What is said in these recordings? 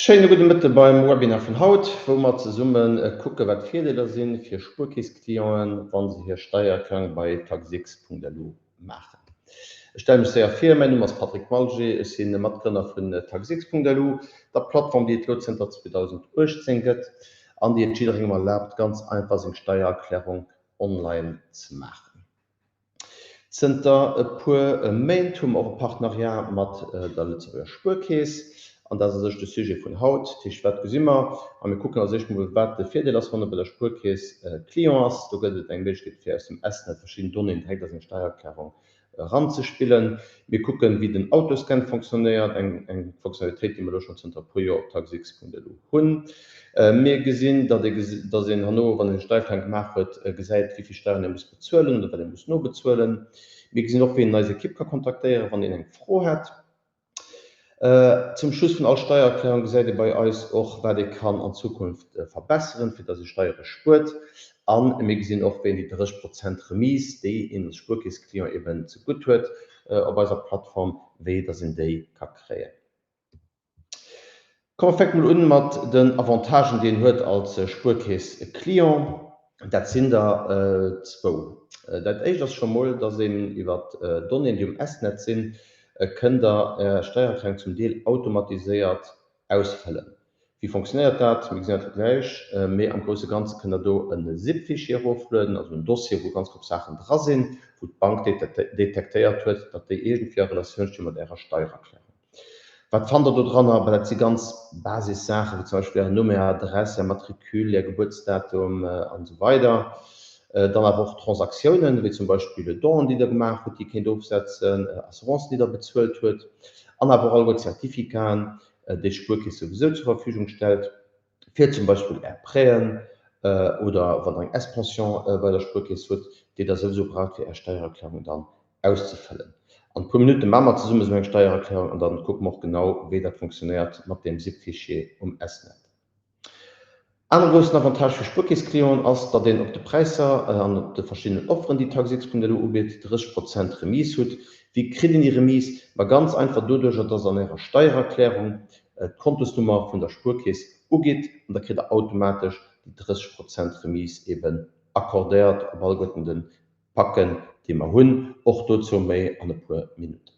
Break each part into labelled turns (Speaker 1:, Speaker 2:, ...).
Speaker 1: Schéine gudde Mëtte beim Webinar vun haut, wou mer zesumme kucke wat d'Virdeeler si fir Spuerkeess-Clienten, wa se hir Steiererklärung bei taxx.lu maachen. Ech stelle mech séier vir, Mäin Numm ass Patrick Malger, ech si Matgrënner vun taxx.lu, der Plattform déi et elo zënter 2018 gëtt an déi et jidderengem erlaabt ganz einfach seng Steiererklärung online ze maachen. Zënter e puer Méint hu mer och e Partenariat mat der Lëtzebuerger Spuerkeess. An dat ass a sech de Sujet vun haut. Dat heescht, wat gesi mer? A mir kucken als éischt emol, wat de Virdeel ass, wann e bei der Spuerkeess Client ass. Do gëtt et eng Méiglechkeet, fir aus dem S-Net verschidden Donnéeën direkt a seng Steiererklärung eranzespillen. Mir kucken, wéi den Autoscan fonctionnéiert, eng Fonctionnalitéit, déi mer elo schonn zënter e puer Joer op taxx.lu hunn. Mir gesinn, datt ee, datt een herno, wann een Steiererklärung gemaach huet, gesäit, wéi vill Steieren ee muss bezuelen oder wat ee muss nobezuelen. Mir gesinn och, wéi een eis Ekipp ka kontaktéieren, wann een eng Fro hätt. Zum Schluss vun all Steiererklärung gesäit ee bei eis och, wat ee kann an Zukunft verbesseren, fir dass ee Steiere spuert. A mir gesinn och, wéi een déi 30 Prozent Remise, déi een als Spuerkeess-Client eben zegutt huet op eiser Plattform, wéi dass een déi ka kréien. Komme mer fänke mol un mat den Avantagen, déi een huet als Spuerkeess-Client. Dat sinn der zwou. Dat éischt ass scho mol, dass een iwwer d'Donnéeën, déi um S-Netz sinn, kënnt Der Är Steiererklärung zum Deel automatiséiert ausfëllen. Wéi fonctionnéiert dat? Mir gesinn dat elo gläich. Mee am grousse Ganze kënnt Der do e Zip-Fichier eroflueden, also en Dossier, wou ganz grob Saachen dra sinn, wou d'Bank detektéiert huet, datt déi iergendwéi a Relatioun sti mat Ärer Steiererklärung. Wat fannt der do dranner? Bah, dat si ganz Basis-Saachen, wéi zum Beispill Ären Numm, Är Adress, Är Matricule, Är Gebuertsdatum an esou weider. Dann awer och Transaktiounen, wéi zum Beispill Donen, déi Der gemaach hutt, déi kéint ofsetzen, Assurancen, déi Der bezuelt hutt, an awer och alleguer Zertifikaten, déi d'Spuerkeess souwisou zur Verfügung stellt, fir zum Beispill Är Prêten oder wann Der eng S-Pension bei der Spuerkeess hutt, déi Der souwisou braucht, fir Är Steiererklärung dann auszefëllen. An e puer Minutte maache mer zesumme sou eng Steiererklärung an dann kucke mer och genau, wéi dat funktionéiert mat deem Zip-Fichier um S-Net. Anere groussen Avantage fir Spuerkeess-Clienten ass, datt een op de Präisser an op de verschiddenen Offeren, déi Taxx.lu ubitt, 30 Prozent Remise hutt. Wéi kritt een déi Remise? Ma ganz einfach doduercher, datt an Ärer Steiererklärung d'Kontosnummer vun der Spuerkeess ugitt an da kritt Der automatesch déi 30 Prozent Remise eben accordéiert op alleguerten de Packen, déi mer hunn. Och dozou méi an e puer Minutten.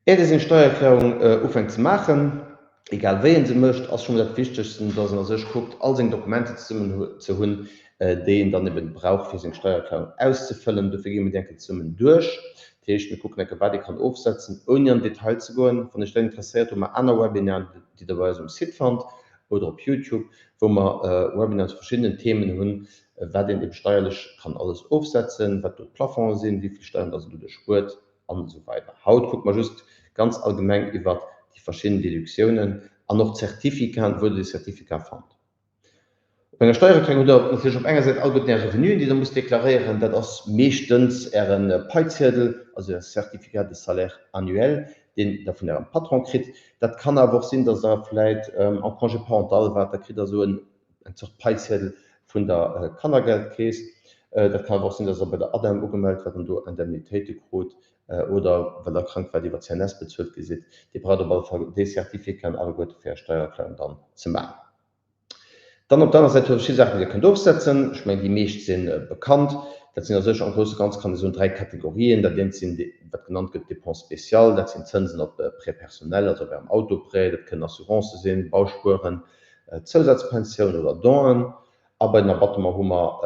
Speaker 1: Äert ee seng Steiererklärung ufänkt ze maachen, egal wéi en se mécht, ass scho mol dat Wichtegsten, dass en a sech kuckt, all seng Dokumenter zesummen ze hunn, déi en dann eben brauch, fir seng Steiererklärung auszefëllen. Dofir gi mir déi eng Kéier zesummen duerch. Dat heescht, mir kucken eng Kéier, wat ee kann ofsetzen, ouni an den Detail ze goen. Wann Iech dat interesséiert, hu mer aner Webinaren, déi Der bei eis um Site fannt oder op Youtube, wou mer Webinaren zu verschiddenen Themen hunn, wat een ebe steierlech kann alles ofsetzen, wat do d'Plafonge sinn, wéi vill Steieren dass een doduerch spuert an esou weider. Haut kucke mer just ganz allgemeng iwwert déi verschidden Deductiounen an och d'Certificaten, wou Der déi Certificat fannt. Op enger Steiererklärung hutt Der natierlech op enger Säit alleguerten Är Revenuen, déi Der musst deklaréieren. Dat ass meeschtens Äre Paiziedel, also Är Certificat de salaire annuel, deen Der vun Ärem Patron kritt. Dat kann awer och sinn, dass Der vläit en Congé parental waart, da kritt Der esou en eng Zort Paiziedel vun der Kannergeldkeess. Dat kann awer och sinn, dass Der bei der ADEM ugemellt waart an do Indemnitéite krut oder well Der krank waart iwwer d'CNS bezuelt gi sidd. Dir braucht op alle Fall déi Certificaten alleguerte fir Är Steiererklärung dann ze maachen. Dann op der aner Säit hutt Der verschidde Saachen, déi Der kënnt ofsetzen. Ech mengen, déi meescht si bekannt. Dat sinn a sech am grousse Ganze kann ee soen 3 Kategorien. Dat eent sinn déi, wat genannt gëtt Dépenses spéciales, dat sinn Zënsen op Prêts personnels, also op Ärem Autoprêt. Dat kënnen Assurancë sinn, Bauspueren, Zousazpensioun oder Donen. A bei den Abattement hu mer,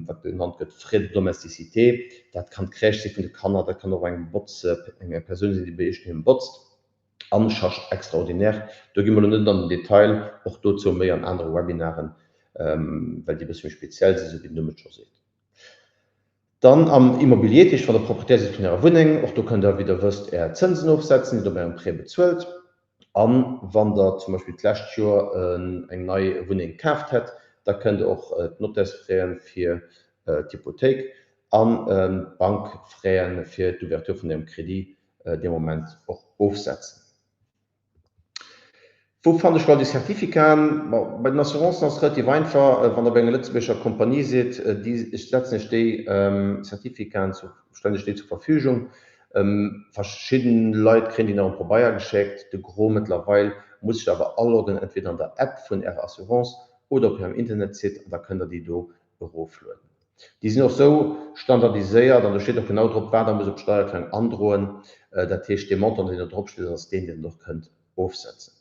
Speaker 1: wat genannt gëtt Frais de domesticité. Dat kann d'Crèche si vun de Kanner, dat kann och eng Botz, eng Persoun sinn, déi bei Iech doheem botzt. An Charges extraordinaires. Do gi mer elo net an den Detail, och dozou méi an anere Webinaren, well déi e bësse méi speziell sinn, esou wéi den Numm et scho seet. Dann am Immobilier, dat heescht wann Der Proprietär sidd vun Ärer Wunneng, och do kënnt Der, wéi Der wësst, Är Zënsen ofsetzen, déi Der bei Ärem Prêt bezuelt. A wann Der zum Beispill d'lescht Joer eng nei Wunneng kaaft hätt, da kënnt Der och d'Nottärsfraisen fir d'Hypothéik an d'Bankfraisen fir d'Ouverture vun Ärem Crédit dee Moment och ofsetzen. Wou fannen ech elo déi Certificaten? Bon, bei den Assurancen ass et relativ einfach, wann Der bei enger lëtzebuergescher Kompanie sidd, déi, ech setzen Iech déi Certificaten zu, stellen Iech déi zur Verfügung. Verschidden Leit kréien déi nach um Pabeier geschéckt, de Gros mëttlerweil muss sech awer aloggen, entweder an der App vun Ärer Assurance oder op hirem Internetsite an da kënnt der déi do eroflueden. Déi sinn och sou standardiséiert an do steet och genau drop, wat der musst op d'Steiererklärung androen. Dat heescht, dee Montant, deen do drop steet, ass deen, deen der och kënnt ofsetzen.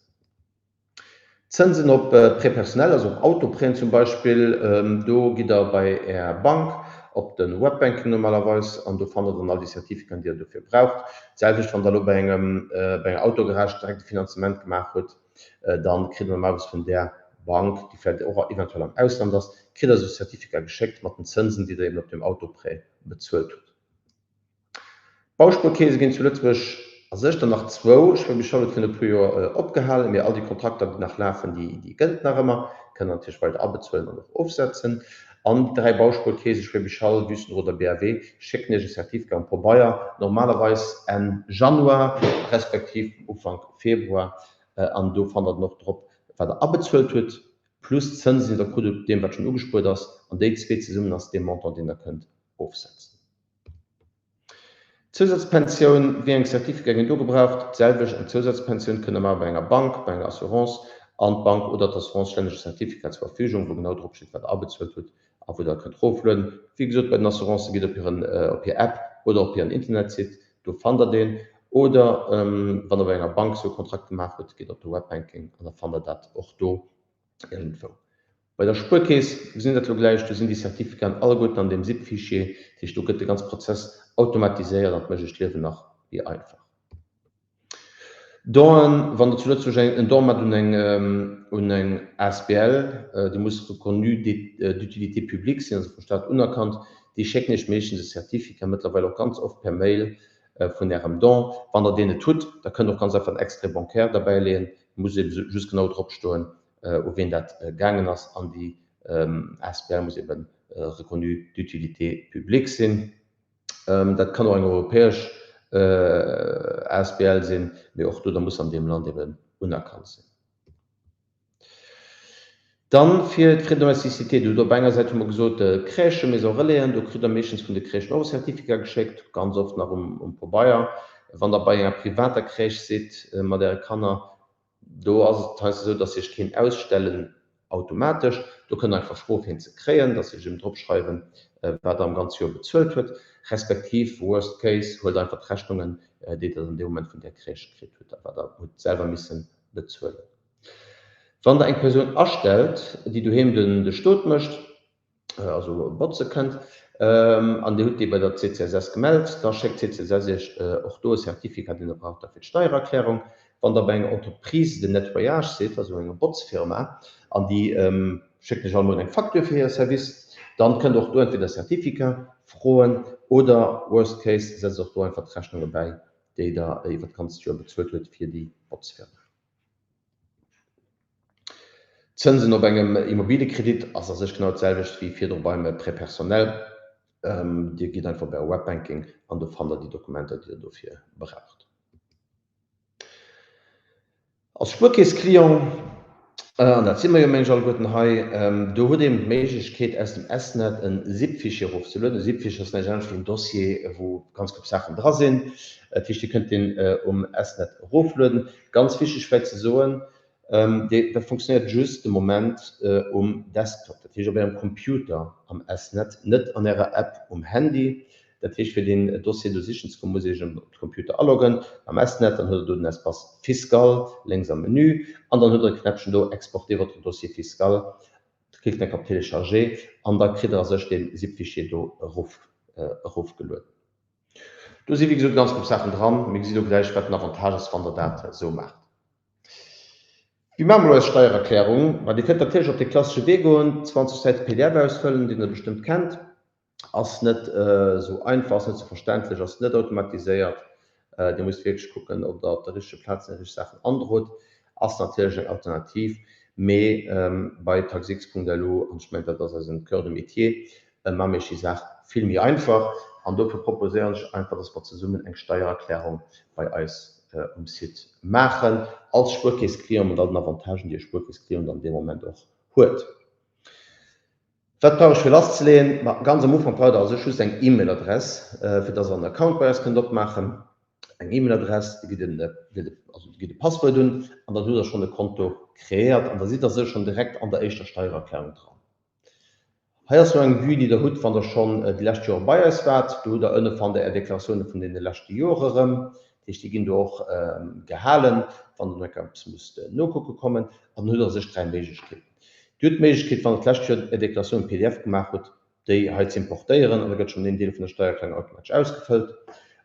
Speaker 1: Zënsen op Prêts personnels, also op Autoprêten zum Beispill, do gitt der bei Är Bank op de Webbanking normalerweis an do fannt der dann all déi Certificaten, déi der dofir braucht. D'selwecht wann der elo bei engem, bei enger Autogarage direkt e Finanzement gemaach hutt, dann kritt der normalerweis vun där Bank, déi vläicht och eventuell am Ausland ass, kritt der esou Certificat geschéckt mat den Zënsen, déi der eben op deem Autoprêt bezuelt hutt. D'Bauspuerkeese ginn zu Lëtzebuerg a sech der nach zwou. Schwäbisch Hall huet virun e puer Joer opgehalen, mee all déi Kontrakter, déi nach lafen, déi gëtt et nach ëmmer. Kënnt der natierlech weider abezuelen an och ofsetzen. An déi 3 Bauspuerkeese, Schwäbisch Hall, Wüstenrot a BAW, schécken Iech e Certificat am Pobeier, normalerweis Enn Januar respektiv Ufank Februar. An do fannt der dann och drop, wat der abezuelt hutt, plus d'Zënsen, déi der krut hutt op deem, wat schonn ugespuert ass. An déi zwee zesummen ass dee Montant, deen der kënnt ofsetzen. D'Zousazpensioun, wéi eng Certificaten ginn do gebraucht? D'selwecht, eng Zousazpensioun kënnt Der maache bei enger Bank, bei enger Assurance, an d'Bank oder d'Assurance stellen Iech e Certificat zur Verfügung, wou genau drop steet, wat Der abezuelt hutt a wou Der kënnt eroflueden. Wéi gesot, bei den Assurancë gitt op hiren, op hir App oder op hiren Internetsite, do fannt Der deen. Oder wann Der bei enger Bank esou e Kontrakt gemaach hutt, gitt op de Webbanking an da fannt Der dat och do iergendwou. Bei der Spuerkeess, mir gesinn dat elo gläich, do sinn déi Certificaten alleguerten an deem ZIP-Fichier, dat heescht do gëtt de ganze Prozess automatiséiert an et mécht iech d'Liewen nach méi einfach. Donen, wann der zu Lëtzebuerg eng en Don maacht un eng un eng asbl, déi muss reconnue d'utilité publique sinn, also vum Staat unerkannt, déi schécken iech meeschtens e Certificat, mëttlerweil och ganz oft per Mail vun ärem Don. Wann der deen net hutt, da kënnt der och ganz einfach en Extrait bancaire derbäileeën, muss ebe just genau drop stoen, u wien dat gaangen ass, an déi asbl muss ebe reconnue d'utilité publique sinn. Dat kann och eng europäesch asbl sinn, mee och do da muss se an deem Land eben unerkannt sinn. Dann fir d'Frais de domesticité, do hutt Der op enger Säit, hu mer gesot, d'Crèchen, Maisons Relaisen, do kritt Der meeschtens vun de Crèchen och e Certificat geschéckt, ganz oft nach um Pabeier. Wann Der bei enger privater Crèche sidd mat Äre Kanner, Do ass et heiansdo esou, dass Iech keen ausstellen automatesch. Do kënnt Der einfach froe fir een ze kréien, dass se Iech eben drop schreiwen, wat Der am ganze Joer bezuelt huet, respektiv worst case, huelt einfach d'Rechnungen, déi Der dann dee Moment vun där Crèche kritt hutt a wat Der hutt selwer misse bezuelen. Wann Der eng Persoun astellt, déi doheem de Stot mécht, also botze kënnt, an Dir hutt dee bei der CCSS gemellt, da schéckt d'CCSS Iech och do e Certificat, deen Der braucht da fir d'Steiererklärung. Wann Der bei enger Entreprise de nettoyage sidd, also enger Botzfirma, an déi schécken Iech all Mount eng Facture fir hire Service, dann kënnt Der och do entweder e Certificat froen oder, worst case, setzt och do einfach d'Rechnunge bäi, déi Der iwwer d'ganzt Joer bezuelt hutt fir déi Botzfirma. D'Zënsen op engem Immobiliekredit ass a sech genau d'selwecht wéi virdru beim Prêt personnel. Dir gitt einfach op Äre Webbanking an do fannt der déi Dokumenter, déi der dofir braucht. Als Spuerkeess-Client, an dat si mer jo mengen ech alleguerten hei, do hutt een d'Méiglechkeet aus dem S-Net en Zip-Fichier erofzelueden. E Zip-Fichier ass näischt anescht wéi en Dossier, wou ganz knapp Saachen dra sinn. Dat heescht, Dir kënnt deen um S-Net eroflueden. Ganz wichteg vläicht ze soen, Dat funktionéiert just de Moment um Desktop, dat heescht op Ärem Computer am S-Net, net an Ärer App um Handy. Dat heescht, fir deen Dossier do sichen ze kommen, musst Dir Iech op de Computer aloggen am S-Net, dann hutt Der do den Espace fiscal lénks am Menü an dann hutt Der e Knäppchen do Exporter votre dossier fiscal. Klickt enk op Télécharger an da kritt Der a sech deen Zip-Fichier do erofgelueden. Do si wéi gesot ganz vill Saachen dran. Mir gesi lo gläich, wat den Avantage ass, wann Der dat esou maacht. Wéi maache mer elo eis Steiererklärung? Ma Dir kënnt natierlech op dee klassesche Wee goen, 20 Säite pdf ausfëllen, deen Der bestëmmt kennt. Ass net esou einfach, ass net esou verständlech, ass net automatiséiert. Dir musst wierklech kucken, ob Der op der richteger Plaz déi richteg Saachen androt. Ass natierlech eng Alternativ, mee bei taxx.lu, an ech mengen, dat ass eisen Cœur de métier, Maa mir déi Saach vill méi einfach an dofir proposéieren ech einfach, dass mer zesummen eng Steiererklärung bei eis um Site maachen, als Spuerkeess-Client mat all den Avantagen, déi e Spuerkeess-Client dann dee Moment och huet. Wat brauch ech fir lasszeleeën? Ma ganz am Ufank braucht Der a sech just eng E-Mail-Adress, fir dass Der en Account bei eis kënnt opmaachen. eng E-Mail-Adress, Dir gitt en, also Dir gitt e Passwuert un an dann hutt Der schonn e Konto kreéiert an da sidd Der sech schonn direkt an der éischter Steiererklärung dran. Hei ass lo eng Vue, déi Der hutt, wann Der schonn déi lescht Jore bei eis waart. Do hutt Der ënne fannt Der Är Deklaratioune vun deene leschte Jore erëm. Dat heescht, déi ginn do och gehalen, wann Der nach eppes musst nokucke kommen. An dann hutt Der sech 3 Méiglechkeeten. Dir hutt d'Méiglechkeet, wann Der d'lescht Joer Är Deklaratioun PDF gemaach hutt, déi hei ze importéieren an da gëtt schonn een Deel vun der Steiererklärung automatesch ausgefëllt.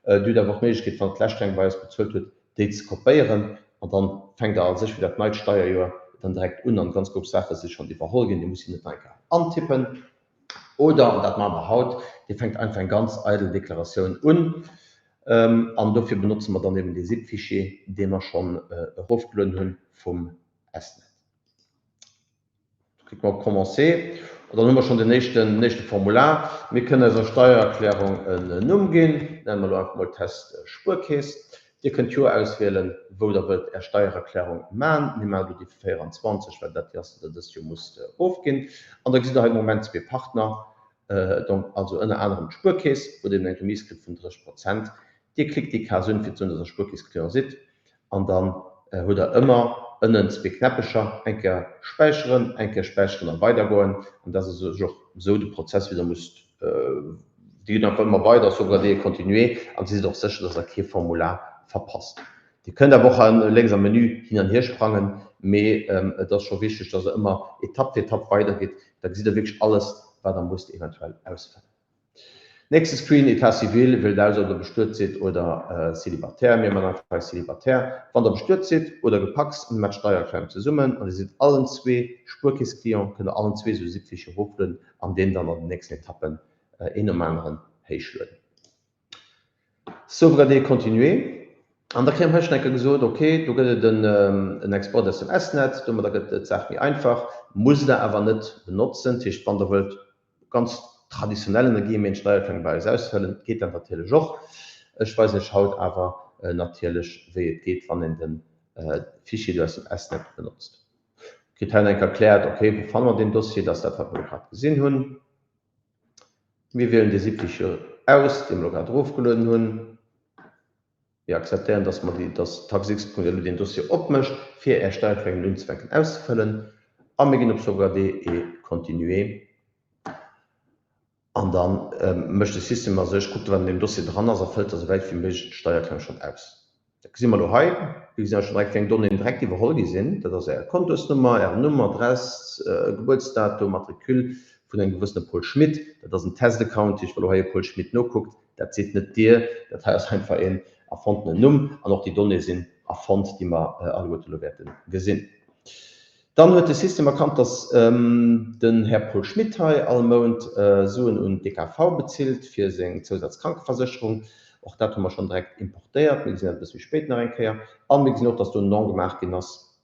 Speaker 1: Dir hutt awer och d'Méiglechkeet, wann Der d'lescht Joer eng bei eis bezuelt hutt, déi ze kopéieren an dann fänkt Der a sech fir dat neit Steierjoer dann direkt un an ganz grouss Saache si schonn iwwerholl ginn, Dir musst si net nach eng Kéier antippen. Oder, an dat maache mer haut, Dir fänkt einfach eng ganz eidel Deklaratioun un an dofir benotze mer dann eben dee Zip-Fichier, dee mer schonn erofgelueden hunn vum SNet. Klicke mer op Commencer an dann hu mer schonn den éischten, éischte Formular. Mir kënnen eiser Steiererklärung en Numm ginn, nenne mer elo einfach mol Test Spuerkeess. Dir kënnt d'Joer auswielen, wou der wëllt Är Steiererklärung man. Mir maachen elo déi fir 24, well dat déi ass, déi der dëst Joer musst ofginn. An da gesitt der hei de Moment zwee Partner, donc also ënner anerem d'Spuerkeess, wou Dir eben eng Remise kritt vun 30 Prozent. Dir klickt déi Case un, fir ze soen, dass Der Spuerkeess-Client sidd. An dann hutt der ëmmer ënnen zwee Knäppecher, eng Kéier späicheren, eng Kéier späicheren a weidergoen. An dat ass u sech och esou de Prozess, wéi der musst, Dir gitt einfach ëmmer weider, sauvegarder et continuer, an Dir sidd och sécher, dass Der kee Formular verpasst. Dir kënnt awer och hei lénks am Menü hin an hier sprangen, mee et ass scho wichteg, dass Der ëmmer Etapp fir Etapp weidergitt, da gesitt Der wierklech alles, wat Der musst eventuell ausfëllen. Nächste Screen, État civil, wielt aus ob der bestuet sidd oder célibataire. Mir man einfach hei célibataire. Wann der bestuet sidd oder gepacst an dir maacht d'Steiererklärung zesummen an dir sidd allen zwee Spuerkeess-Client, kënnt der allen zwee esou e Zip-Fichier eroflueden an deen dann an den nächsten Etappen een nom aneren héichlueden. Sauvegarder et continuer. An da kréie mer hei schonn eng Kéier gesot, ok, do gëtt et en Export aus dem S-Net, domadder gëtt d'Saach méi einfach, musst der awer net benotzen. Dat heescht, wann der wëllt ganz traditionell Energieméint Steiererklärung bei eis ausfëllen, geet dat natierlech och. Ech weisen Iech haut awer natierlech wéi et geet wann een den Fichier do aus dem SNet benotzt. Kritt hei nach eng Kéier erkläert, ok wou fanne mer deen Dossier, dat ass dat wat mer elo grad gesinn hunn. Mir wielen dee Zip-Fichier aus dee mer elo grad erofgelueden hunn. Mir akzeptéieren, dass mer déi, dass Taxx.lu deen Dossier opmécht, fir Är Steiererklärungen unzefänken auszefëllen, a mir ginn op Sauvegarder et continuer. An da mécht de System a sech, kuckt, wat an deem Dossier dran ass a fëllt da souwäit wéi méiglech d'Steiererklärung schonn aus. Dat gesi mer elo hei. Mir gesinn hei schonn direkt, wéi eng Donnéeën direkt iwwerholl gi sinn. Dat ass Är Kontosnummer, Ären Numm, Adress, Gebuertsdatum, Matricule vun engem gewëssene Paul Schmit. Dat ass en Test-Account, dat heescht, wa elo hei e Paul Schmit nokuckt, Dat sidd net Dir, dat hei ass einfach een erfonntenen Numm an och déi Donnéeë sinn erfonnt, déi mer alleguerte elo wäerte gesinn. Dann huet de System erkannt, dass den Här Paul Schmit hei all Mount Suen un d'DKV bezilt fir seng Zousazkrankeversécherung. Och dat hu mer schonn direkt importéiert. Mir gesinn dat e bësse méi spéit nach eng Kéier. A mir gesinn och, dass do en Don gemaach ginn ass,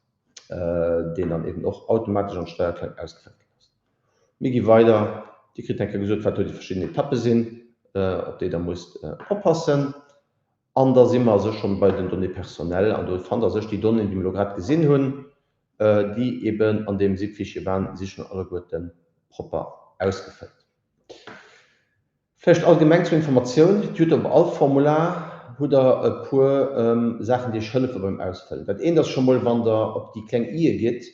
Speaker 1: deen dann eben och automatesch an d'Steiererklärung ausgefëllt ginn ass. Mir gi weider. Dir kritt eng Kéier gesot, wat do déi verschidden Etappe sinn, op déi Der musst oppassen. An da si mer a sech schonn bei den Données personnelles. An do fannt Der a sech déi Donnéeën, déi mer elo grad gesinn hunn, déi eeben an deem ZIP-Fichier waren, si schonn alleguerte propper ausgefëllt. Vläicht allgemeng zur Informatioun, Dir hutt op all Formular hutt Der e puer Saachen, déi Iech hëllefe beim Ausfëllen. Dat eent ass scho mol, wann Der op déi kleng i-e gitt,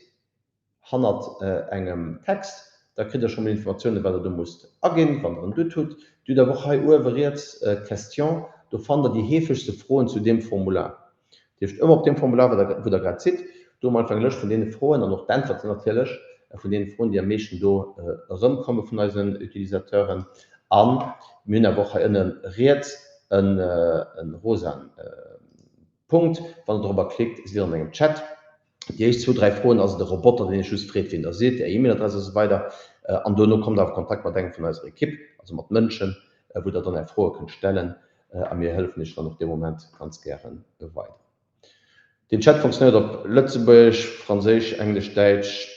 Speaker 1: hannert engem Text, da kritt der scho mol Informatiounen, wat der do musst aginn, wann der en Doute hutt. Dir hutt awer och hei uewe riets Questions, do fannt der déi heefegste Froen zu deem Formular. Dat heescht, ëmmer op deem Formular, wou der grad sidd, do hu mer einfach eng Lëscht vun deene Froen an och d'Äntwerten natierlech vun deene Froen, déi am meeschten do erëmkomme vun eisen Utilisateuren. A mir hunn awer och hei ënne riets e rosaen Punkt. Wann der dorobber klickt, sidd der an engem Chat. Déi éischt zwou, dräi Froen ass et e Roboter, deen Iech just freet, wien Der sidd, Är E-Mail-Adress a sou weider. An duerno kommt Der a Kontakt mat engem vun eiser Ekipp, also mat Mënschen, wou Der dann Är Froe kënnt stellen a mir hëllefen Iech dann och dee Moment ganz gäre weider. Den Chat funktionéiert op Lëtzebuergesch, Franséisch, Englesch, Däitsch,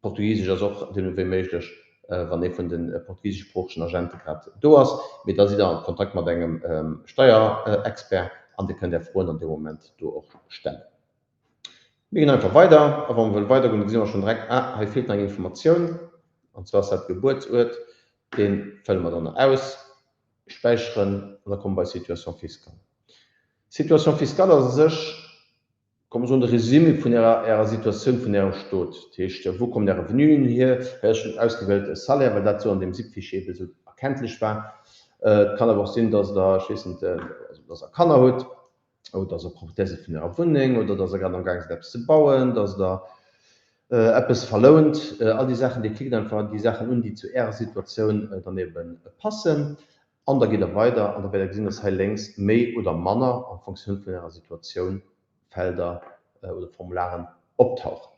Speaker 1: Portugisesch ass och deemno wéi méiglech, wann ee vun de portugiseschsproochegen Agente grad do ass. Mee da sidd Der a Kontakt mat engem Steierexpert an Dir kënnt Är Froen dann dee Moment do och stellen. Mir ginn einfach weider a wa mer wëlle weidergoen, da gesi mer schonn direkt, ah, hei feelt nach eng Informatioun, an zwar ass dat de Gebuertsuert. Dee fëlle mer dann nach aus, späicheren an da komme mer bei Situation fiscale. Situation fiscale ass a sech, kann mer soen, de Résumé vun Ärer Situatioun, vun Ärem Stot. Dat heescht, wou kommen Är Revenuen hier? Hei ass schonn ausgewielt e Salaire, well dat esou an deem SIP-Fichier ebe esou erkenntlech war. Et kann awer och sinn, dass Der, ech weess net, also dass Der Kanner hutt oder dass Der Propriétaire sidd vun Ärer Wunneng oder dass Der grad amgaang sidd eppes ze bauen, dass Der eppes verlount. All déi Saachen, Dir klickt einfach déi Saachen un, déi zu Ärer Situatioun dann ebe passen. An da gitt Der weider an da wäert Der gesinn, dass hei lénks méi oder manner, en Fonctioun vun Ärer Situatioun, Felder oder Formularen optauchen.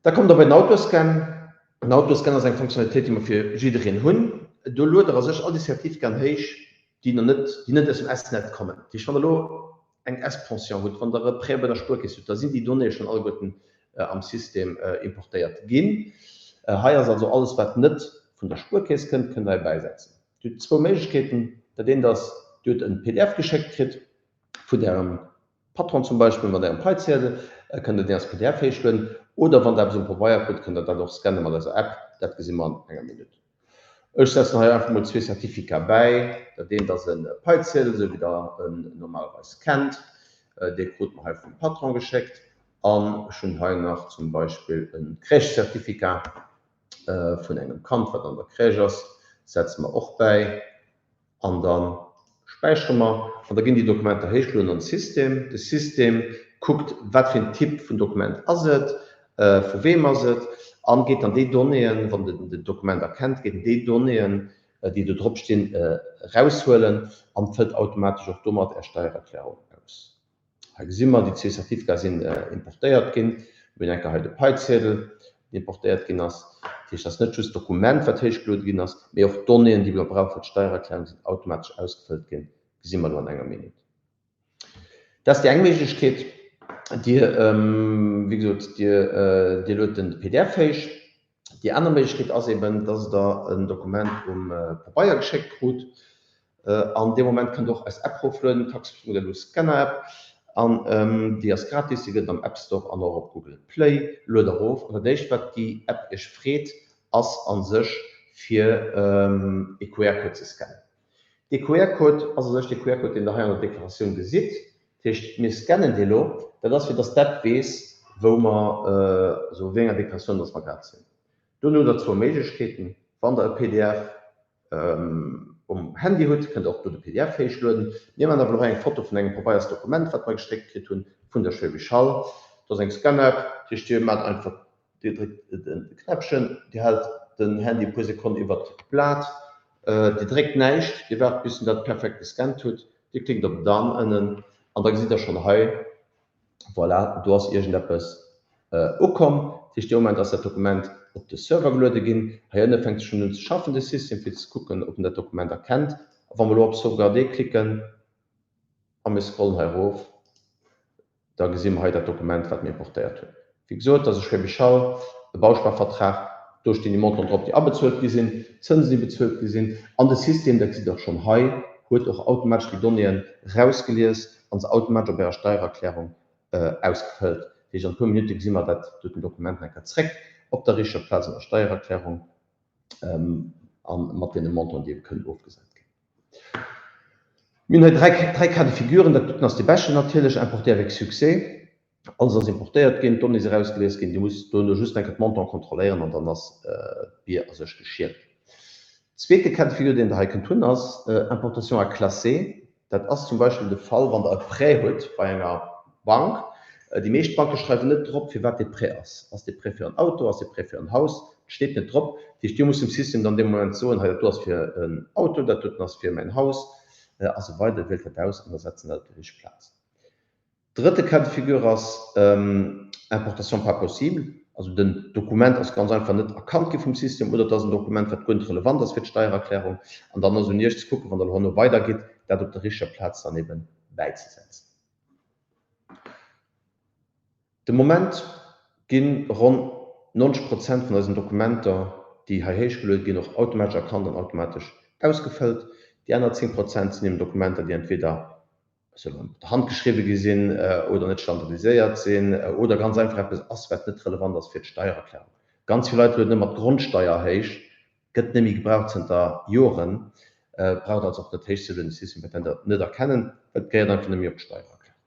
Speaker 1: Da kommt Der bei den Autoscan. Den Autoscan ass eng Fonctionnalitéit, déi mer fir jiddereen hunn. Do luet Der a sech all déi Certificaten héich, déi nach net, déi net aus dem S-Net kommen. Dat heescht, wann Der elo eng S-Pension hutt, wann Der e Prêt bei der Spuerkeess hutt, da sinn déi Donnéeë schonn alleguerten am System importéiert ginn. Hei ass also alles, wat net vun der Spuerkeess kënnt, kënnt Der hei bäisetzen. Dir hutt zwou Méiglechkeeten. Dat eent ass, Dir hutt en pdf geschéckt kritt vun Ärem Patron zum Beispill mat Ärem Paiziedel, kënnt Der deen als pdf héichlueden. Oder wann Der eppes um Pabeier krut, kënnt Der dat och scanne mat eiser App. Dat gesi mer an enger Minutt. Ech setzen hei einfach mol zwee Certificaten bäi. Dat eent ass e Paiziedel, esou wéi der en normalerweis kennt. Dee krute mer hei vum Patron geschéckt. An ech hunn hei nach zum Beispill e Crèche-Certificat vun engem Kand, wat an der Crèche ass, setze mer och bäi. An da späichere mer an da ginn déi Dokumenter héichgelueden an de System. De System kuckt, wat fir en Typ vun Dokument ass et, vu weem ass et, a geet dann déi Donnéeën, wann en den Dokument erkennt, geet en déi Donnéeën, déi do drop stinn, eraushuelen an fëllt automatesch och domat Är Steiererklärung aus. Hei gesi mer, déi zwee Certificaten sinn importéiert ginn. Mir hunn eng Kéier hei de Paiziedel, deen importéiert ginn ass. Dat heescht, dat ass net just d'Dokument, wat héichgeluede ginn ass, mee och d'Donnéeën, déi mer brauche fir d'Steiererklärung, sinn automatesch ausgefëllt ginn. Gesi mer elo an enger Minutt. Dat ass déi eng Méiglechkeet. Dir, wéi gesot, Dir, Dir luet den pdf héich. Déi aner Méiglechkeet ass eben, dass Der en Dokument um Pabeier geschéckt krut. An dee Moment kënnt Der och eis App eroflueden, Taxmodelo Scanner App. An déi ass gratis, déi gëtt et am App Store an och op Google Play. Luet erof. An dat éischt, wat déi App Iech freet, ass a sech fir ee QR-Code ze scannen. Dee QR-Code ass a sech dee QR-Code, deen Der hei an der Deklaratioun gesitt. Dat heescht, mir scannen dee lo. Dat ass, fir dass d'App weess, wou mer, also wéi enger Deklaratioun dass mer grad sinn. Dono hutt Der zwou Méiglechkeeten, Wann Der e pdf um Handy hutt, kënnt Der och do de pdf héichlueden. Mir maachen awer elo hei eng Foto vun engem Pabeiersdokument, wat mer geschéckt kritt hunn vun der Schwäbisch Hall. Do ass eng Scan-App. Dat heescht, Dir maacht einfach Dir dréckt de Knäppchen, Dir haalt den Handy e puer Sekonnen iwwert d'Blat, Dir dréckt näischt, Dir waart bis en dat perfekt gescannt hutt, Dir klickt op Done ënnen an da gesitt Der schonn hei, voilà, do ass iergendeppes ukomm. Dat heescht, dee Moment ass dat Dokument op de Server geluede ginn. Hei ënne fänkt e schonn un ze schaffen, de System, fir ze kucken, ob en dat Dokument erkennt. A wa mer elo op Sauvegarder klicken a mir scrollen hei erof, Da gesi mer hei dat Dokument, wat mir importéiert hunn. Wéi gesot, dat ass e Schwäbisch Hall, e Bausparvertrag. Do stinn déi Montanten drop, déi abezuelt gi sinn, d'Zënsen, déi bezuelt gi sinn. An de System, dat gesitt Der och schonn hei, huet och automatesch déi Donnéeën erausgelies a se automatesch op Ärer Steiererklärung ausgefëllt. Dat heescht, an e puer Minutte gesi mer dat doten Dokument nach eng Kéier zréck op der richteger Plaz an der Steiererklärung a mat deene Montanten, déi ebe kënnen ofgesat ginn. Mir hunn hei dräi Cas de figuren. Dat doten ass dee beschten natierlech, importé avec succès. Alles ass importéiert ginn, d'Donnéeë si erausgelies ginn. Dir musst dono just eng Kéier d'Montant kontrolléieren an dann ass d'Bier a sech geschielt. Zweete Cas de figure, deen Der hei kënnt hunn, ass Importation à classer. Dat ass zum Beispill de Fall, wann Der e Prêt hutt bei enger Bank. Déi meescht Banke schreiwen net drop, firwat dee Prêt ass. Ass dee Prêt fir en Auto, ass dee Prêt fir en Haus? Et steet net drop. Dat heescht, Dir musst dem System dann dee Moment soen, hei dat do ass fir en Auto, dat doten ass fir mäin Haus a sou weider. Wielt dat aus an da setzt en dat op déi richteg Plaz. Drëtte Cas de figure ass Importation pas possible, also den Dokument ass ganz einfach net erkannt gi vum System oder et ass en Dokument, wat guer net relevant ass fir d'Steiererklärung an dann ass un Iech ze kucken, wann Der elo herno weidergitt, dat op der richteger Plaz dann ebe bäizesetzen. De Moment gi ronn 90 Prozent vun eisen Dokumenter, déi hei héichgeluede ginn, och automatesch erkannt an automatesch ausgefëllt. Déi aner 10 Prozent sinn eben Dokumenter, déi entweder mat der Hand geschriwwe gi sinn oder net standardiséiert sinn oder ganz einfach eppes ass, wat net relevant ass fir d'Steiererklärung. Ganz vill Leit lueden ëmmer d'Grondsteier héich, gëtt net méi gebraucht zënter Joren, braucht also och net héich ze lueden, de System wäert dat net erkennen. Well et gehéiert einfach net méi op d'Steiererklärung.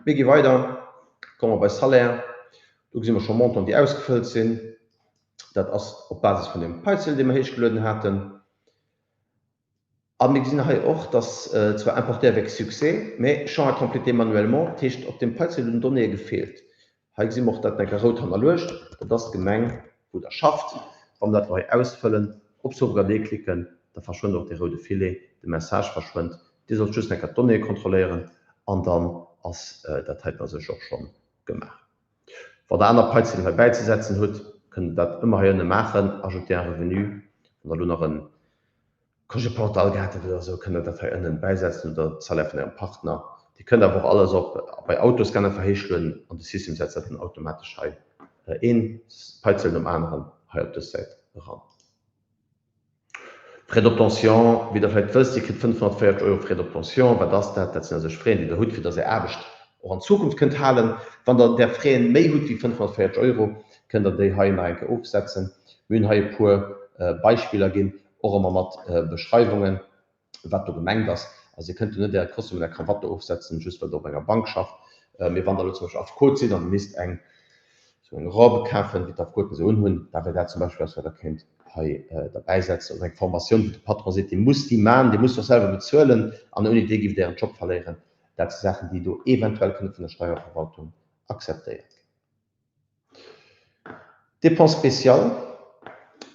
Speaker 1: Mir gi weider, komme mer bei Salaire. Do gesi mer scho Montanten, déi ausgefëllt sinn. Dat ass op Basis vun deem Paiziel, dee mer héichgelueden haten. A mir gesinn hei och, dass zwar importé avec succès, mä champ à compléter manuellement, dat heescht, op deem Paiziel hunn Donnéeë gefeelt. Hei gesi mer och dat enker rout hannerluecht, dat ass d'Gemeng, wou Der schafft. Wa mer dat elo hei ausfëllen, op Sauvegarder klicken, da verschwënnt och dee roude Filet, de Message verschwënnt. Dir sollt just enker d'Donnéeë kontrolléieren an dann ass dat heiten a sech och schonn gemaach. Wann Der aner Paizilen hei bäizesetzen hutt, kënnt Der dat ëmmer hei ënne maachen, Ajouter un revenu. Wann Der elo nach en Congé parental gehat hutt oder esou, kënnt der dat hei ënnen bäisetzen oder de Salaire vun ärem Partner. Dir kënnt awer och alles op bei Autoscan einfach héichlueden an de System setzt dat dann automatesch hei een Paizel nom aneren hei op dës Säit eran. Frais d'obtention, wéi der vläicht wësst, Dir kritt 540 Euro Frais d'obtention. Wat ass dat? Dat sinn a sech Frais, déi der hutt, fir dass Är Aarbecht och an Zukunft kënnt halen. Wann der där Frais méi hutt wéi 540 Euro, kënnt der déi hei nach eng Kéier ofsetzen. Mir hunn hei e puer Beispiller ginn. Och ëmmer mat Beschreiwungen, wat do gemengt ass. Also Dir kënnt jo net Äre Kostüm an Är Krawatt do ofsetzen, just well Der op enger Bank schafft. Mee wann Der elo zum Beispill Affekot sidd an Der misst eng esou eng Robe kafen, wéi d'Affekoten se unhunn, da wär dat zum Beispill eppes, wat Der kéint hei derbäisetzen. Oder eng Formatioun, wou de Patron seet, Dir musst déi man, Dir musst och selwer bezuelen an ouni déi giff Der Ären Job verléieren. Dat si Saachen, déi do eventuell kënne vun der Steierverwaltung akzeptéiert ginn. Dépenses spéciales,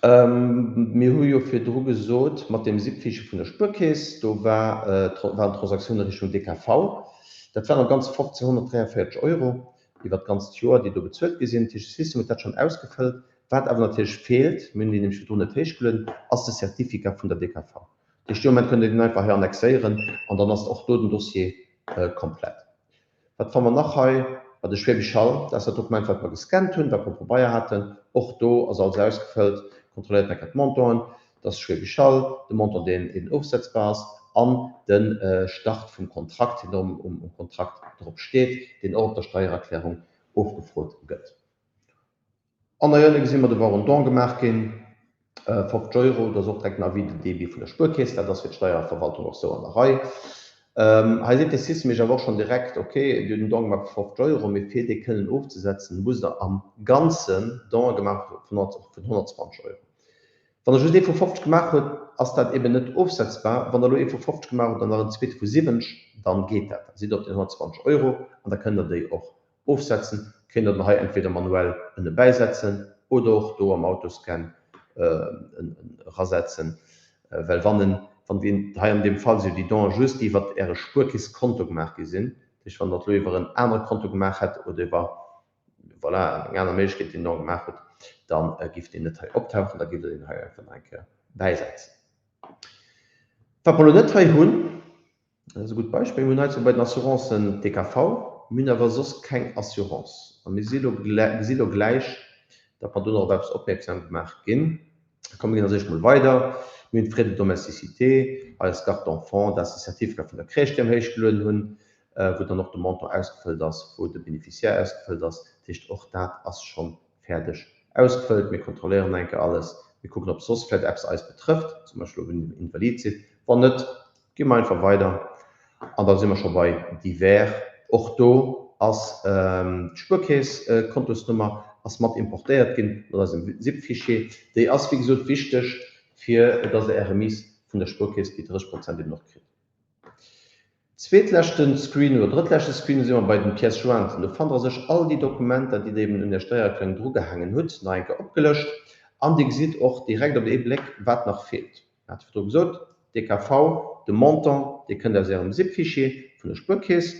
Speaker 1: Mir hu jo virdru gesot, mat deem SIP-Fichier vun der Spuerkeess, do war, waren Transaktioune Richtung DKV, dat waren am Ganze 1.543 Euro iwwert d'ganzt Joer, déi do bezuelt gi sinn. Dat heescht, de System huet dat schonn ausgefëllt. Wat awer natierlech feelt, mir hunn déi nämlech virdrun net héichgelueden, ass de Certificat vun der DKV. Dat heescht, dee Moment kënnt Dir deen einfach hei annexéieren an dann ass och do den Dossier komplett. Wat fanne mer nach hei? Bei de Schwäbisch Hall, dat ass dat Dokument, wat mer gescannt hunn, wat mer op Pabeier haten. Och do ass alles ausgefëllt. Kontrolléiert nach eng Kéier d'Montanten. Dat ass Schwäbisch Hall, de Montant, deen eben ofsetzbar ass, an de Start vum Kontrakt, deen do um Kontrakt drop steet, deen och op der Steiererklärung ofgefrot gëtt. An der Jënne gesi mer, do war och en Don gemaach ginn, 50 Euro. Do ass och direkt den Avis de débit vun der Spuerkeess. Dat ass fir d'Steierverwaltung och sou an der Rei. Hei seet de System Iech awer och schonn direkt, ok, Dir hutt en Don gemaach vu 50 Euro, mee fir dee kënnen ofzesetzen, musst Der am Ganzen Donë gemaach hu vun 120 Euro. Wann Der just ee vu 50 gemaach hutt, ass dat eben net ofsetzbar. Wann Der elo ee vu 50 gemaach hutt an nach en zweete vu 70, dann geet dat. Da sidd Der op den 120 Euro an da kënnt Der déi och Ofsetzen kéint der den hei entweder manuell ënne bäisetzen oder och do am Autoscan erasetzen, well wann en, wann deen, hei an deem Fall si jo déi Donen just iwwert Äre Spuerkeesskonto gemaach gi sinn, dat heescht wann Der et elo iwwer en anere Konto gemaach hätt oder iwwer, voilà, eng aner Méiglechkeet deen Don gemaach hutt, da giff deen net hei optauchen, da giff Der deen hei einfach nach eng Kéier bäisetzen. Wat mer elo net hei hunn, Dat ass e gutt Beispill. Mir hunn hei zwar bei den Assurancen d'DKV, mir hunn awer soss keng Assurance. A mir si elo, gesi elo gläich, datt mer do nach op eppes opmierksam gemaach ginn. Komm, mir ginn als éischt mol weider. Mir hunn d'Frais de domesticité, hei ass d'Garde d'enfants, dat ass de Certificat vun der Crèche, déi mer héichgelueden hunn, wou dann och de Montant ausgefëllt ass, wou de Bénéficiaire ausgefëllt ass. Dat heescht, och dat ass schonn fäerdeg ausgefëllt. Mir kontrolléieren nach eng Kéier alles. Mir kucken, ob soss vläicht eppes eis betrëfft, zum Beispill ob een invalid sidd. Wann net, Gi mer einfach weider an da si mer scho bei Divers. Och do ass d'Spuerkeess-Kontosnummer ass mat importéiert ginn mat eisem SIP-Fichier. Déi ass wéi gesot wichteg fir dass der Är Remise vun der Spuerkeess déi 30 Prozent eben och kritt. Zweetleschte Screen oder drëttleschte Screen, do si mer bei den Pièces jointes. Do fannt der sech all déi Dokumenter déi der eben un Är Steiererklärung drugehaangen hutt nach eng Kéier opgelëscht an Dir gesitt och direkt op ee Bléck wat nach feelt. Mir hate virdru gesot, DKV, de Montant, dee kënnt aus Ärem SIP-Fichier vun der Spuerkeess,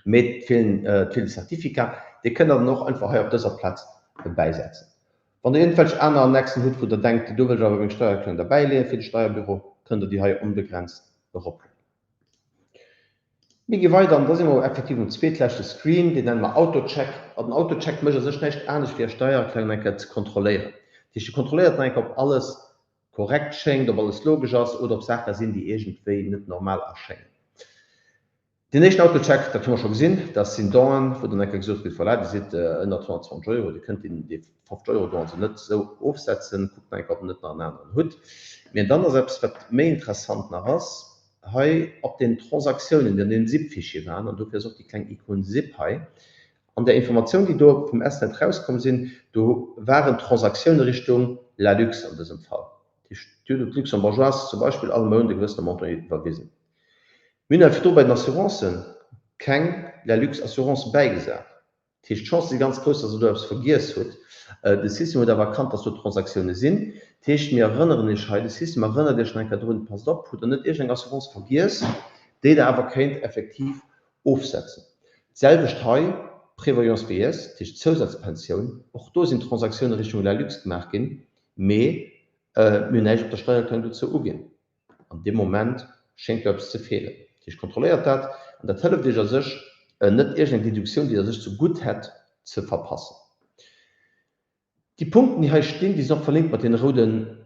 Speaker 1: mee et feelen, et feelt de Certificat, dee kënnt Der dann och einfach hei op dëser Plaz bäisetzen. Wann Der iergendwelch aner Annexen hutt, wou Der denkt, do wëll ech awer meng Steiererklärung derbäileeën fir de Steierbüro, kënnt Der déi hei onbegrenzt eroplueden. Mir gi weider an da si mer effektiv um zweetleschte Screen, deen nenne mer Autocheck. An den Autocheck mécht a sech näischt anescht wéi Är Steiererklärung eng Kéier ze kontrolléieren. Dat heescht, e kontrolléiert nach eng Kéier, ob alles korrekt schéngt, ob alles logesch ass oder ob Saache sinn, déi iergendwéi net normal erschéngen. Deen éischten Autocheck, dat hu mer scho gesinn, dat sinn Donen, wou dann eng Kéier gesot gëtt, voilà, Dir sidd ënnert 120 Euro, Dir kënnt deen, dee 50 Euro Don also net esou ofsetzen, kuckt nach eng Kéier, ob Der net nach en aneren hutt. Mä dann ass eppes, wat méi interessant nach ass. hei op den Transaktiounen, déi an deem ZIP-Fichier waren, an dofir ass och déi kleng Ikon ZIP hei, an där Informatioun, déi do vum SNet rauskomm sinn, do waren Transaktioune Richtung Lalux an dësem Fall. Dat heescht, Dir hutt un d'Luxembourgeoise zum Beispill all Mount e gewëssene Montant iwwerwisen. Mir hunn awer virdru bei den Assurancen keng Lalux Assurance bäigesat. Dat heescht, d'Chancë si ganz grouss, dass Der do eppes vergiess hutt. De System huet awer erkannt, dass do Transaktioune sinn. Dat heescht, mir erënneren Iech hei, de System erënnert Iech nach eng Kéier drun, Passt op, hutt Der net iergendeng Assurance vergiess, déi Der awer kéint effektiv ofsetzen. D'selwecht hei, Prévoyance vieillesse, dat heescht Zousazpensioun, och do sinn Transaktioune Richtung Lalux gemaach ginn, mee mir hunn näischt op der Steiererklärung dozou uginn. An deem Moment schéngt do eppes ze feelen. Dat heescht, kontrolléiert dat an dat hëlleft Iech a sech, net iergendeng Deduktioun, déi Der sech ze gutt hätt, ze verpassen. Déi Punkten, déi hei stinn, déi sinn och verlinkt mat deene roude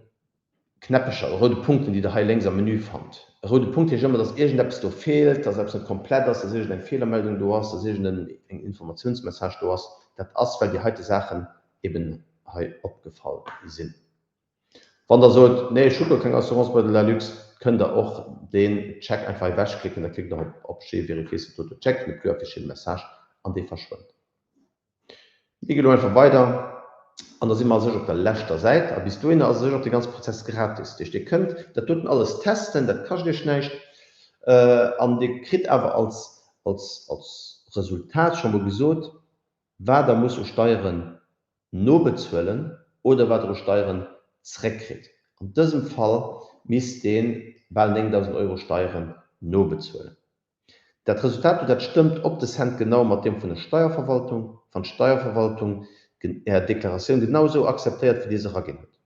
Speaker 1: Knäppecher, roude Punkten, déi Der hei lénks am Menü fannt. E roude Punkt heescht ëmmer, dass iergendeppes do feelt, dass eppes net komplett ass, dass iergendeng Feelermeldung do ass, dass iergendeng Informatiounsmessage do ass. Dat ass, well déi heite Saachen eben hei opgefall sinn. Wann der sot, nee ech hu guer keng Assurance bei der Lalux, kënnt der och deen Check einfach ewechklicken, da klickt der op Objet, vérifier cet auto-check, ne plus afficher le message an dee verschwënnt. Mir gi lo einfach weider an da si mer a sech op der leschter Säit a bis dohinner ass a sech och dee ganze Prozess gratis. Dat heescht dir kënnt dat doten alles testen, dat kascht iech näischt an dir kritt awer als als als Resultat scho mol gesot, wat der musst u Steieren nobezuelen oder wat der u Steieren zréckkritt. An dësem Fall misst dee bal 9.000 Euro Steieren nobezuelen. Dat Resultat do, dat stëmmt op de Cent genau mat deem vun der Steierverwaltung, wann d'Steierverwaltung Är Deklaratioun genau esou akzeptéiert, wéi Dir se eraginn hutt.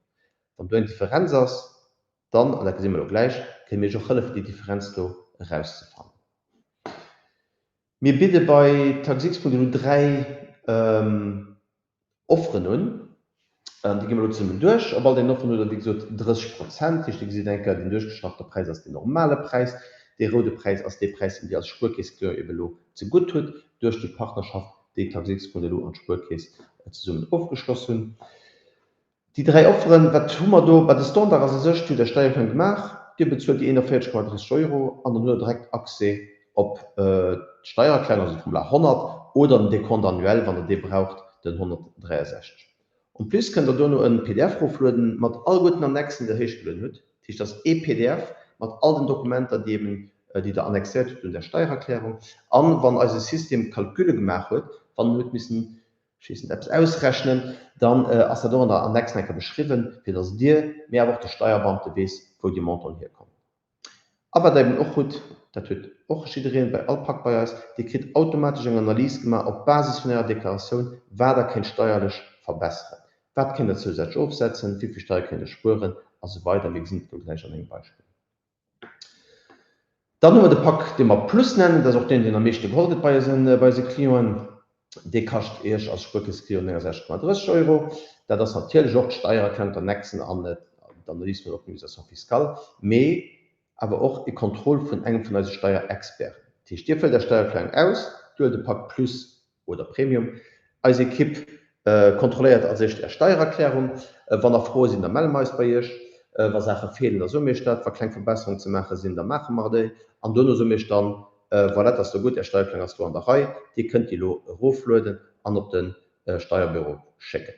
Speaker 1: Wann do eng Differenz ass, dann, an dat gesi mer elo gläich, kënne mir Iech och hëllefen, déi Differenz do erauszefannen. Mir bidde bei Taxx.lu 3 Offeren un. Déi gi mer elo zesummen duerch. Op all deenen Offeren hutt Der, wéi gesot, 30 Prozent. Dat heescht, Dir gesitt eng Kéier, deen duerchgestrachte Präis ass deen normale Präis. Dee roude Präis ass dee Präis, deen Dir als Spuerkeess-Client ebe elo zegutt hutt duerch déi Partnerschaft, déi Taxx.lu an d'Spuerkeess zesummen ofgeschloss hunn. Déi 3 Offeren, wat hu mer do? Bah, de Standard ass a sech, Dir hutt Är Steiererklärung gemaach, Dir bezuelt déi 41,30 Euro an dann hutt Der direkt Accès op d'Steiererklärung, also de Formular 100 oder den Décompte annuel, wann Der dee braucht, den 163. En plus kënnt Der dono e pdf eroflueden mat alleguerten Annexen, déi Der héichgelueden hutt. Dat heescht, dat ass ee pdf mat all den Dokumenter, déi eben, déi Der annexéiert hutt un der Steiererklärung. An wann eise System Calculle gemaach huet, wann en huet missen ech weess net, eppes ausrechnen, dann ass dat och an der Annex nach eng Kéier beschriwwen, fir dass Dir, mee awer och de Steierbeamte weess, wou déi Montanten hierkommen. A wat Der eben och hutt, dat huet och jiddereen bei all Pak bei eis, Dir kritt automatesch eng Analys gemaach op Basis vun Ärer Deklaratioun, wat Der kéint steierlech verbesseren, wat kéint Der zousätzlech ofsetzen, wéi vill Steier kéint Der spueren a sou weider. Mir gesinn et elo gläich an engem Beispill. Dann hu mer de Pak, dee mer Plus nennen. Dat ass och deen, deen am meeschte geholl gëtt bei eisen, bei eise Clienten. Dee kascht Iech als Spuerkeesseclient 69,30 Euro. Dat ass natierlech och d'Steiererklärung, d'Annexen an d'Analyse vun der Optimisation fiscale, mee awer och e Contrôle vun engem vun eise Steierexperten. Dat heescht, Dir fëllt Är Steiererklärung aus, Dir huelt de Pak Plus oder Premium. Eis Ekipp kontrolléiert als éischt Är Steiererklärung. Wann nach Froe sinn, da melle mer eis bei Iech. Wa Saache feelen, da soe mir Iech dat. Wa kleng Verbesserungen ze maache sinn, da maache mer déi. An duerno soe mir Iech dann, Voilà, et ass elo gutt, Är Steiererklärung ass elo an der Rei. Dir kënnt déi elo eroflueden an op de Steierbüro schécken.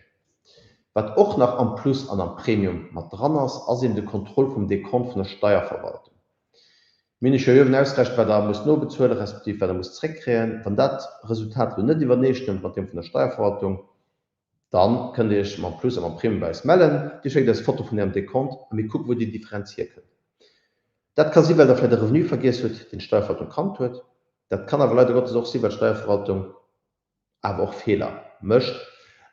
Speaker 1: Wat och nach am Plus an am Premium mat dran ass, ass eben de Contrôle vum Dekont vun der Steierverwaltung. Mir hunn iech jo uewen ausgerechent, wat Der musst nobezuelen, respektiv wat Der musst zréckkréien. Wann dat Resultat elo net iwwerneestëmmt mat deem vun der Steierverwaltung, da kënnt Dir Iech mam Plus a mam Premium bei eis mellen. Dir schéckt eis Foto vun Ärem Dekont a mir kucken, wou déi Differenz hierkënnt. Dat ka si well Der vläicht e Revenu vergiess hutt, deen d'Steierverwaltung kannt huet. Dat kann awer leider Gottes och si well d'Steierverwaltung awer och Feeler mécht,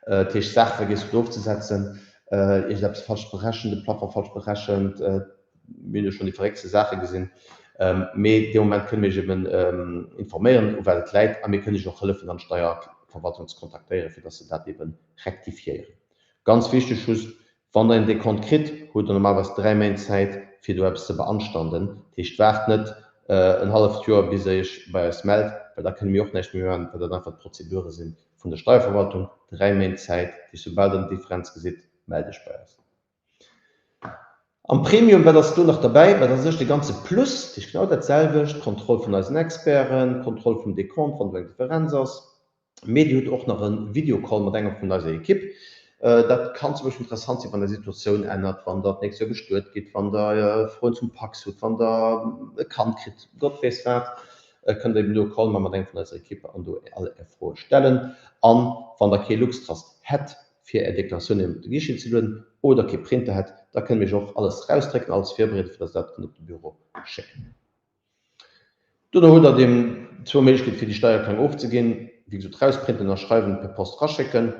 Speaker 1: dat heescht Saache vergiess huet ofzesetzen, iergendeppes falsch berechent, de Plafond falsch berechent, mir hunn jo schonn déi verrécktste Saache gesinn, mee dee Moment kënne mir iech eben informéieren, u wat et läit a mir kënnen iech och hëllefen dann d'Steierverwaltung ze kontaktéieren, fir dass se dat ebe rektifiéieren. Ganz wichteg just, Wann der een Dekont kritt, hutt der normalerweis 3 Méint Zäit fir do eppes ze beanstanden. Dat heescht, waart net en halleft Joer bis der iech bei eis mellt, well da kënne mir och näischt méi maachen, well dat einfach d'Prozedure si vun der Steierverwaltung. 3 Méint Zäit, dat heescht soubal der eng Differenz gesitt, mellt iech bei eis. Am Premium, wat ass do nach derbäi? Bah, dat ass u sech de ganze Plus, dat heescht genau dat selwecht, d'Kontroll vun eisen Experten, d'Kontroll vum Dekont, wann do eng Differenz ass. Mee Dir hutt och nach e Videocall mat enger vun eiser Ekipp. Dat kann zum Beispill interessant sinn, wann Är Situatioun ännert, wann Der d'nächst Joer bestuet gitt, wann Der Froen zum Pacs hutt, wann Der e Kand kritt, Gott weess wat, kënnt Der eben do e Call maache mat engem vun eiser Ekipp an do all Är Froe stellen. An wann Der kee Luxtrust hätt, fir Är Deklaratioun eben op de Guichet ze lueden, oder kee Printer hätt, da kënne mir Iech och alles rausdrécken, alles virbereeden, fir dass Der dat kënnt op de Büro schécken. Dono hutt Der dem zwou Méiglechkeete fir déi Steiererklärung ofzeginn, wéi gesot rausprinten, ënnerschreiwen, per Post raschécken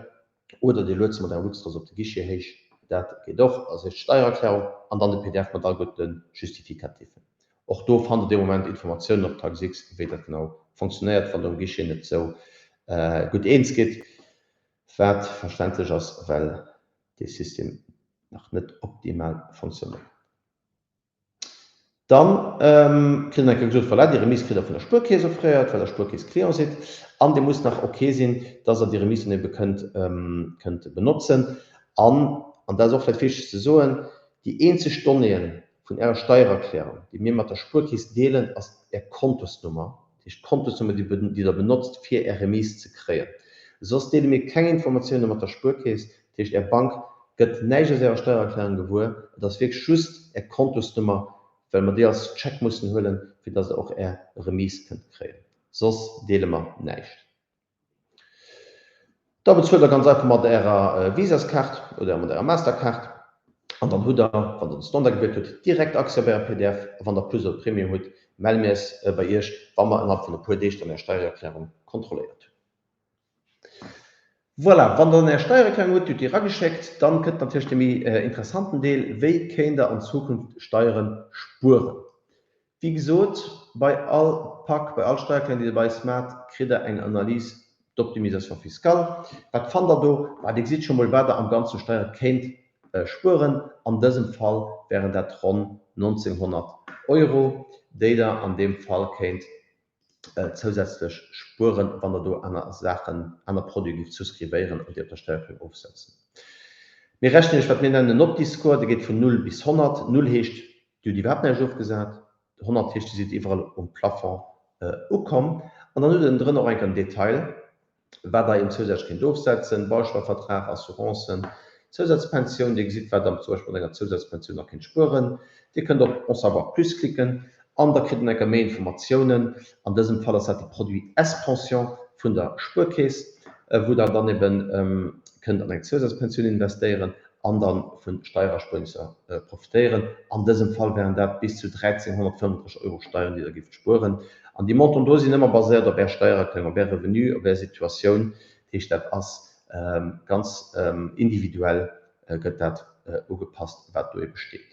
Speaker 1: oder Dir luet se mat enger Luxtrace op de Guichet héich, dat geet och. Also éischt d'Steiererklärung an dann de pdf mat all gudde Justificatifen. Och do fannt Der dee Moment Informatiounen op TaxX, wéi dat genau fonctionnéiert, wann Der um Guichet net sou gutt eens gitt, wat verständlech ass, well dee System nach net optimal fonctionnéiert. Dann kritt en eng Kéier gesot, voilà, déi Remise kritt Der vun der Spuerkeess offréiert, well Der Spuerkeess-Client sidd. An Dir musst nach ok sinn, dass Der déi Remise dann ebe kënnt, kënnt benotzen. An, an dat ass och vläicht wichteg ze soen, déi eenzeg Donnéeën vun Ärer Steiererklärung, déi mir mat der Spuerkeess deelen, ass Är Kontosnummer, dat heescht d'Kontosnummer, déi, déi Der benotzt, fir Är Remise ze kréien. Soss deele mir keng Informatioune mat der Spuerkeess. Dat heescht, Är Bank gëtt näischt aus Ärer Steiererklärung gewuer. Et ass wierklech just Är Kontosnummer, well mer déi als Check mussen huelen, fir dass Der och Är Remise kënnt kréien. Soss deele mer näischt. Da bezuelt Der ganz einfach mat Ärer Visaskaart oder mat Ärer Mastercard an dann hutt Der, wann Der de Standard gewielt hutt, direkt Accès op Äre pdf. A wann Der Plus oder Premium hutt, melle mir eis bei Iech, wa mer ënnerhalb vun e puer Deeg dann Är Steiererklärung kontrolléiert hunn. Voilà, wann Der dann Är Steiererklärung hutt, Dir hutt déi erageschéckt, dann kënnt natierlech dee méi interessanten Deel, Wéi kéint Der an Zukunft Steiere spueren? Wéi gesot, bei all Pak, bei all Steiererklärung, déi Der bei eis maacht, kritt Der eng Analyse d'optimisation fiscale. Wat fannt Der do? Bah, Dir gesitt scho mol, wat Der am Ganzen u Steiere kéint spueren. An dësem Fall wären dat ronn 1.900 Euro, déi Der an deem Fall kéint zousätzlech spueren, wann Der do aner Saachen, aner Produite gift souscrivéieren an déi op der Steiererklärung ofsetzen. Mir rechnen Iech, wat mir nennen en Opti-Score, dee geet vun 0 bis 100. Null heescht, Dir hutt iwwerhaapt näischt ofgesat, 100 heescht, Dir sidd iwwerall um Plafond ukomm. An dann hutt Der ënnendrënner och enk am Detail, wat Der eben zousätzlech kéint ofsetzen, Bausparvertrag, Assurancen, Zousazpensioun. Dir gesitt, wat Der zum Beispill mat enger Zousazpensioun nach kéint spueren. Dir kënnt op En savoir plus klicken an da kritt Der enker méi Informatiounen. An dësem Fall ass dat de Produit S-Pension vun der Spuerkeess, wou Der dann eben kënnt an eng Zousazpensioun investéieren an da vu Steiererspuernisser profitéieren. An dësem Fall wären dat bis zu 1.335 Euro Steieren, déi Der géift spueren. An déi Montanten do sinn ëmmer baséiert op Är Steiererklärung, op Är Revenu, op Är Situatioun. Dat heescht, dat ass ganz individuell gëtt dat ugepasst, wat do ebe steet.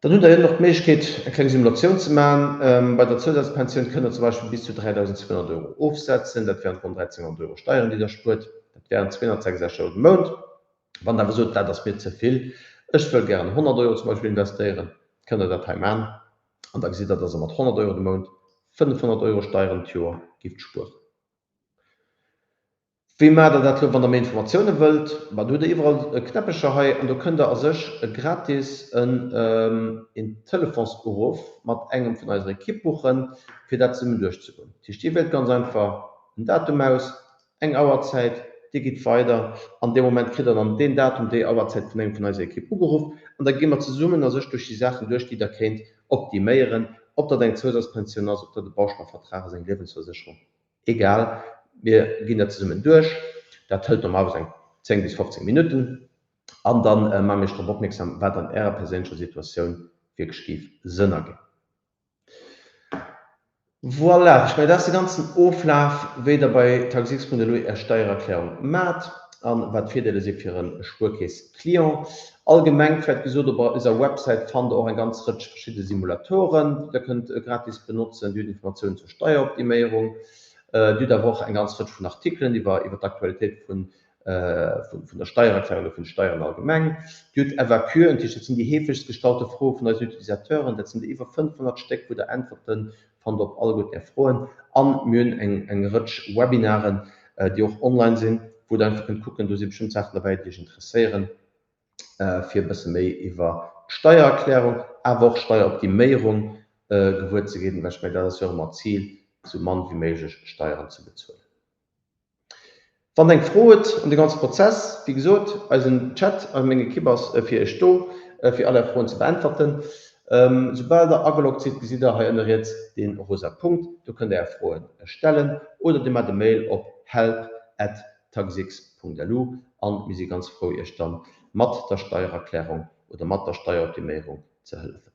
Speaker 1: Dann hutt Der jo och d'Méiglechkeet, eng kleng Simulatioun ze maachen. Bei der Zousazpensioun kënnt Der zum Beispill bis zu 3.200 Euro ofsetzen. Dat wären ronn 1.300 Euro Steieren, déi Der spuert. Dat wären 266 Euro de Mount. Wann Der awer sot, dat ass mir ze vill, ech wëll gären 100 Euro zum Beispill investéieren, kënnt Der dat hei maachen. An da gesitt Der, dass Der mat 100 Euro de Mount 500 Euro Steieren d'Joer gift spueren. Wéi maacht der dat elo, wann der méi Informatioune wëllt? Ma do hutt der iwwerall Knäppecher hei an do kënnt der a sech gratis en Telefonsuruff mat engem vun eiser Ekipp buchen, fir dat zesummen duerchzegoen. Dat heescht, Dir wielt ganz einfach en Datum aus, eng Auerzäit, Dir gitt weider an dee Moment kritt der dann deen Datum, déi Auerzäit vun engem vun eiser Ekipp ugeruff an da gi mer zesummen a sech duerch déi Saachen duerch, déi der kéint optiméieren, ob dat eng Zousazpensioun ass, ob dat e Bausparvertrag ass, eng Liewensversécherung. Egal, mir ginn dat zesummen duerch. Dat hëlt normalerweis eng 10 bis 15 Minutten an da maache mir iech drop opmierksam, wat an Ärer perséinlecher Situatioun wierklech géif Sënn erginn. Voilà, ech mengen, dat ass de ganzen Oflaf, wéi Der bei taxx.lu Är Steiererklärung maacht an wat d'Virdeeler si fir e Spuerkeess-Client. Allgemeng vläicht gesot, op eiser Websäit fannt Der och eng ganz Rëtsch verschidde Simulatoren, déi Der kënnt gratis benotzen. Dir hutt Informatiounen zur Steieroptiméierung. Dir hutt awer och eng ganz Rëtsch vun Artikelen iwwer iwwer d'Aktualitéit vun vun der Steiererklärung oder vun de Steieren allgemeng. Dir hutt FAQen, dat heescht, dat sinn déi heefegst gestallte Froe vun eisen Utilisateuren. Dat sinn der iwwer 500 Stéck, wou Der Äntwerte fannt op alleguerten Är Froen. A mir hunn eng eng Rëtsch Webinaren, déi och online sinn, wou Der einfach kënnt kucken. Do si bestëmmt Saachen derbäi, déi Iech interesséieren. fir e bësse méi iwwer d'Steiererklärung, awer och Steieroptiméierung gewuer ze ginn, well ech mengen, dat ass jo och ëmmer d'Zil, esou mann wéi méiglech Steieren ze bezuelen. Wann der eng Fro hutt an de ganze Prozess, wéi gesot, eisen Chat a meng Ekipp ass fir iech do, fir all är Froen ze beäntwerten. Soubal der ageloggt sidd, gesitt der hei ënne riets dee rosa Punkt, do kënnt der är Froen stellen oder dir maacht e Mail op help at taxx.lu an mir si ganz frou iech dann mat der Steiererklärung oder mat der Steieroptiméierung ze hëllefen.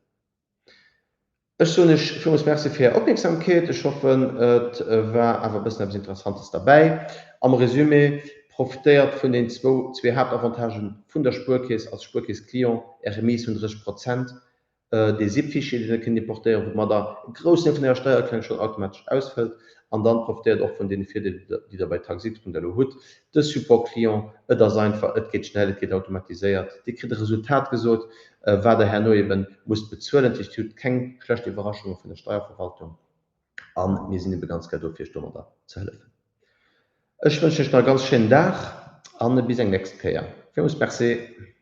Speaker 1: Ech soen Iech villmools Merci fir Är Opmierksamkeet. Ech hoffen, et war awer e bëssen eppes Interessantes derbäi. Am Resumé, Profitéiert vun den zwou zwee Haaptavantagen vun der Spuerkeess als Spuerkeess-Client, Är Remise vun 30 Prozent, dee SIP-Fichier, deen Der kënnt importéieren, woumat Der e groussen Deel vun Ärer Steiererklärung schonn automatesch ausfëllt, an dann profitéiert och vun deene Virdeeler, déi Der bei Taxx.lu hutt, de Support Client, et ass einfach, et geet schnell, et geet automatiséiert, Dir kritt e Resultat gesot, wat Der herno eben musst bezuelen. Dat heescht, Dir hutt keng schlecht Iwwerraschunge vun der Steierverwaltung a mir sinn ebe ganz gär do, fir Iech domadder ze hëllefen. Ech wënschen Iech nach e ganz schéinen Dag a bis eng nächst Kéier. Villmools Merci.